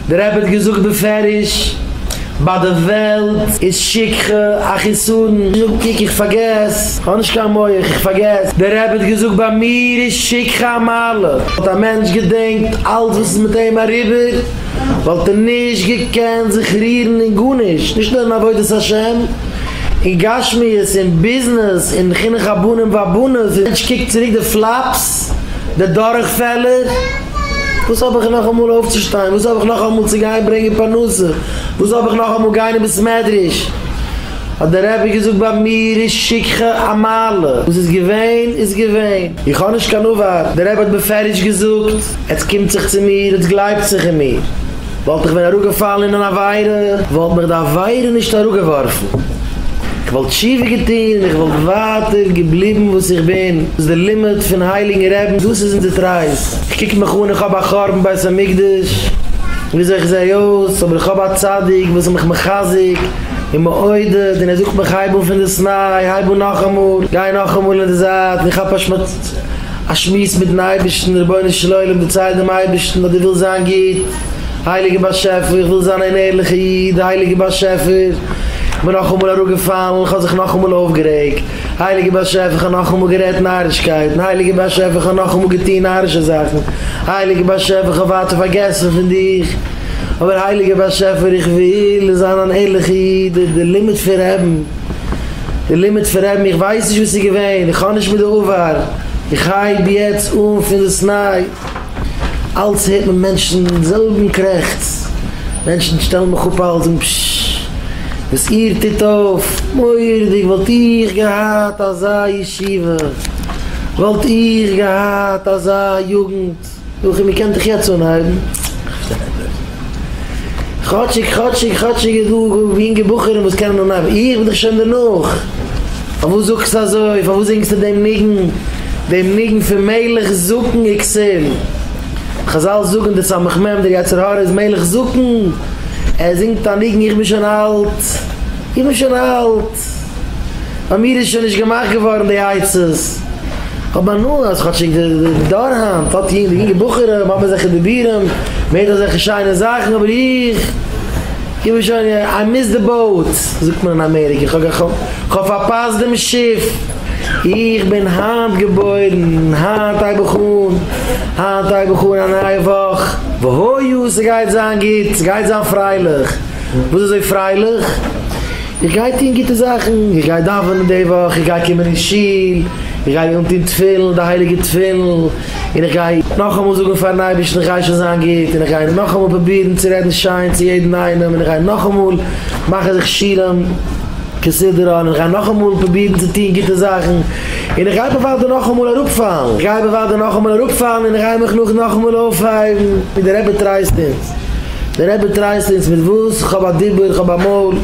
דער רבי האט געזאגט בפירוש, ביי די וועלט איז שכחה א חיסרון, זאג קוק איך פארגעס, כ'האב נישט קיין מח, איך פארגעס, דער רבי האט געזאגט ביי מיר איז שכחה א מעלה, וואלט א מענטש געדענקט אלץ וואס איז מיט אים אריבער, וואלט ער נישט געקענט זיך רירן אין גארנישט, נישט נאר אין עבודת השם, אין גשמיות, אין ביזנעס, אין חינוך הבנים והבנות, א מענטש קוקט צוריק די פלאפס, די דורכפעלער, וואס האב איך נאכאמאל אויפצושטיין, וואס האב איך נאכאמאל צו גיין ברענגען פרנסה, וואס האב איך נאכאמאל גיין אין בית מדרש, האט דער רבי געזאגט ביי מיר איז שכחה א מעלה, וואס איז געווען איז געווען, איך האב נישט קיין עבר, דער רבי האט בפירוש געזאגט, עטס קומט זיך צו מיר, עטס גלייבט זיך אין מיר, וואלט איך ווען אראפגעפאלן אין אן עבירה, וואלט מיך די עבירה נישט אראפגעווארפן, איך וואלט תשובה געטון און איך וואלט ווייטער געבליבן וואס איך בין, דאס איז די לימוד פון הייליגן רעבן, דאס איז אונזער טרייסט, איך קוק מיך אן, איך האב א חורבן בית המקדש, וויאזוי איך זע אויס, אבער איך האב א צדיק וואס איז מיך מחזק און מעודד, און ער זאגט מיך הייב אן פון דאס ניי, הייב אן נאכאמאל, גיי נאכאמאל אין די זייט, און איך כאפ א שמועס מיטן אייבערשטן, רבונו של עולם דערצייל דעם אייבערשטן אז דו ווילסט זיין גוט, הייליגער באשעפער איך וויל זיין אן ערליכע איד, הייליגער באשעפער איך בין נאכאמאל אראפגעפאלן, איך האב זיך נאכאמאל אויפגערעגט, הייליגער באשעפער איך האב נאכאמאל גערעדט נארישקייטן, הייליגער באשעפער איך האב נאכאמאל געטון נארישע זאכן, הייליגער באשעפער איך האב ווייטער פארגעסן פון דיך, אבער הייליגער באשעפער איך וויל זיין אן ערליכע איד, די לימוד פון רעבן. די לימוד פון רעבן, איך ווייס נישט וואס איז געווען, איך האב נישט מיט די עבר, איך הייב יעצט אן פון דאס ניי. אלץ הערט מען מענטשן דעם זעלבן קרעכץ, מענטשן שטעלן מיך אפ אלץ זאגן פששש וואס איר טוט אויף, מורא'דיג, וואלט איך געהאט אזא ישיבה, וואלט איך געהאט אזא יוגנט. נחום איר קענט דאך יעצט אנהייבן. כאטשיג כאטשיג כאטשיג איז דא יונגע בחורים וואס קענען אנהייבן, איך בין דאך שוין דערנאך. פארוואס זאגסטו אזוי? פארוואס זינגסטו דעם ניגון? דעם ניגון פון מלך זקן וכסיל. חזל זאגן דער סמך מם דער יצר הרע איז מלך זקן, ער זינגט א ניגון איך בין שוין אלט, איך בין שוין אלט. ביי מיר איז שוין נישט געמאכט געווארן די עצות. כ'האב הנאה אז כאטשיג די דור היינט האט די יונגע בחורים האט מען אזעלכע דיבורים, מ'הערט אזעלכע שיינע זאכן, אבער איך, איך בין שוין, I missed the boat, זאגט מען אין אמעריקע, כ'האב כ'האב פארפאסט דעם שיף, איך בין היינט געבוירן, היינט הייב איך אן, היינט הייב איך אן א נייע וואך, והיה ס'גייט זיין גוט, ס'גייט זיין פרייליך, וואס איז אזוי פרייליך? איך גיי טון גוטע זאכן, איך גיי דאווענען די וואך, איך גיי קומען אין שול, איך גיי אנטון תפילין, די הייליגע תפילין, און איך גיי נאכאמאל זאגן פארן אייבערשטן איך גיי שוין זיין גוט, און איך גיי נאכאמאל פרובירן צו רעדן שיין צו יעדן איינעם, און איך גיי נאכאמאל מאכן זיך שיעורים כסדרן, און איך גיי נאכאמאל פרובירן צו טון גוטע זאכן, און איך גיי בוודאי נאכאמאל אראפפאלן, איך גיי בוודאי נאכאמאל אראפפאלן, און איך גיי מיך נאך נאכאמאל אויפהייבן, ווי דער רבי טרייסט אונז. דער רבי טרייסט אונז מיט וואס? כ'האב א דיבור, כ'האב א מויל.